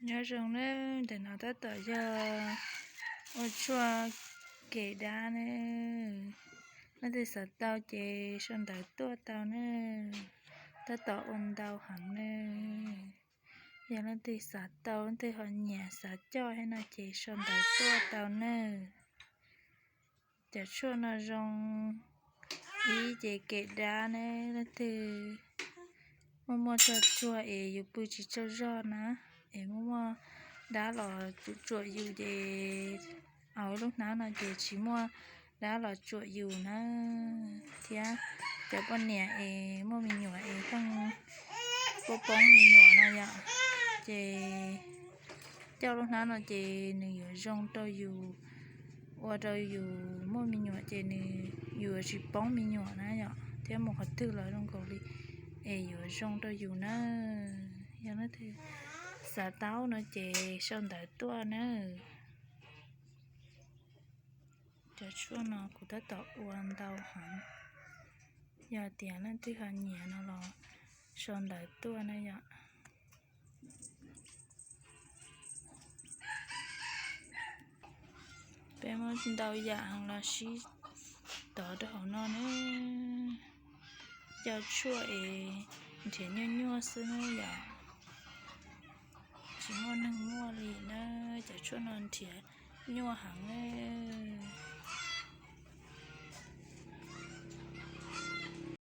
Nyob zoo nawb, ntawm no tab tom yog ua tshuaj kem dab nawb. Leej twg xav tau ces sau ntawv tuaj tau nawb. Tab tom ua ntau heev nawb. Yog leej twg xav tau, leej twg ho nyiam xav coj thiab no ces sau ntawv tuaj tau nawb. Cov tshuaj no zoo, ib ces kem dab ne, leej twg muaj muaj tshuaj tsuag es yus pw tsis tsaug zog na, es muaj muaj dab los tsuam tsuam yus ces, au, lub hnab no ces tsis muaj dab los tsuam yus na, thiab cov poj niam es muaj me nyuam es pheej poob poob me nyuam na yom, ces coj lub hnab no ces nws yuav zoo rau yus, ua rau yus muaj me nyuam ces nws yuav tsis poob me nyuam na yom, thiab mus qhov twg los zoo nkaus li es yuav zoo rau yus na. Yog leej twg xav tau no ces sau ntawv tuaj na. Cov tshuaj no kuv tab tom ua ntau heev, yog tias leej twg ho nyiam no los sau ntawv tuaj na yom. Peb muab ntau yam heev los sib tov rau hauv no na. Cov tshuaj es nrhiav nyuaj nyuaj xwb na yom, tsis muaj neeg muaj li na. Cov tshuaj no nrhiav nyuaj heev na.